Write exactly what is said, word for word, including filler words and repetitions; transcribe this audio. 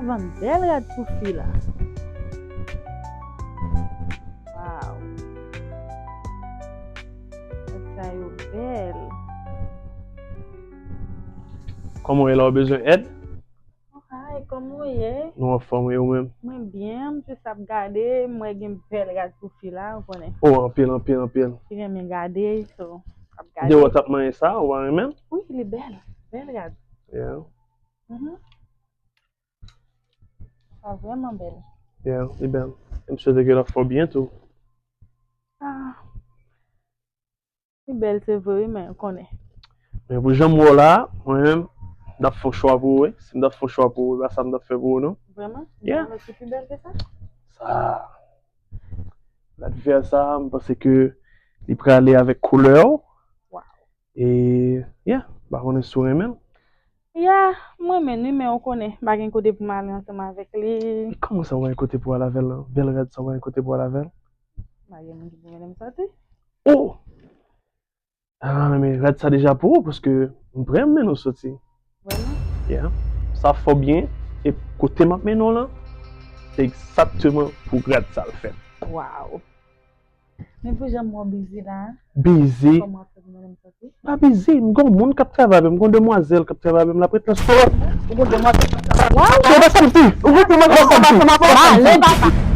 Vann bèl rad pou fi la. Waw. Rad sa yo bèl. Kòman w ye la, w bezwen èd? Hi, kòman w ye? Nou anfòm, e ou menm? Mwen byen, m jis ap gade, m wè gen bèl rad pou fi la, ou konnen. Oh, anpil, anpil, anpil. Fi renmen gade, so, ap gade. Dewo t ap manyen sa, ou pa renmen l? Wi, li bèl. Bèl rad. Yeah. Mhm. Sa vrèman bèl. Yeah, li bèl. E m swete ke l ap fè w byen tou. Ah. Li bèl, se vre, wi, men ou konnen. Men pou jan m wè w la, mwen menm, m t ap fè yon chwa pou ou, wi. Si m t ap fè yon chwa pou ou, e pa sa m t ap fè pou ou, non. Vrèman? Yeah. Gen lòt ki pi bèl ke sa? Sa. Rad vè sa, m panse ke li prale avèk koulè w. Waw. E, yeah, m pa konnen si w renmen l. Ya, m renmen l wi, men ou konnen, m pa gen kote pou m ale ansanm avèk li. E kòman sa w pa gen kote pou w al avè l lan? Bèl rad sa w pa gen kote pou w al avè l? M pa gen moun ki pou mennen m sòti. Oh! Ah, men rad sa deja pou ou, paske m prè m mennen w sòti. Vrèman? Yeah. Sa fò byen, e kote m ap mennen w lan, se egzakteman pou rad sa l fèt. Waw! Men pou jan m wè w bize la. Bize? Kòman w ap fè pou mennen m sòti? Pa bize, m gon moun k ap travay avè m, m gon demwazèl k ap travay avè m, l ap ret nan sipò. Ou gon demwazèl k ap travay avè w? Waw! Ou pa santi? Ou gon demwazèl k ap santi? Pale, papa.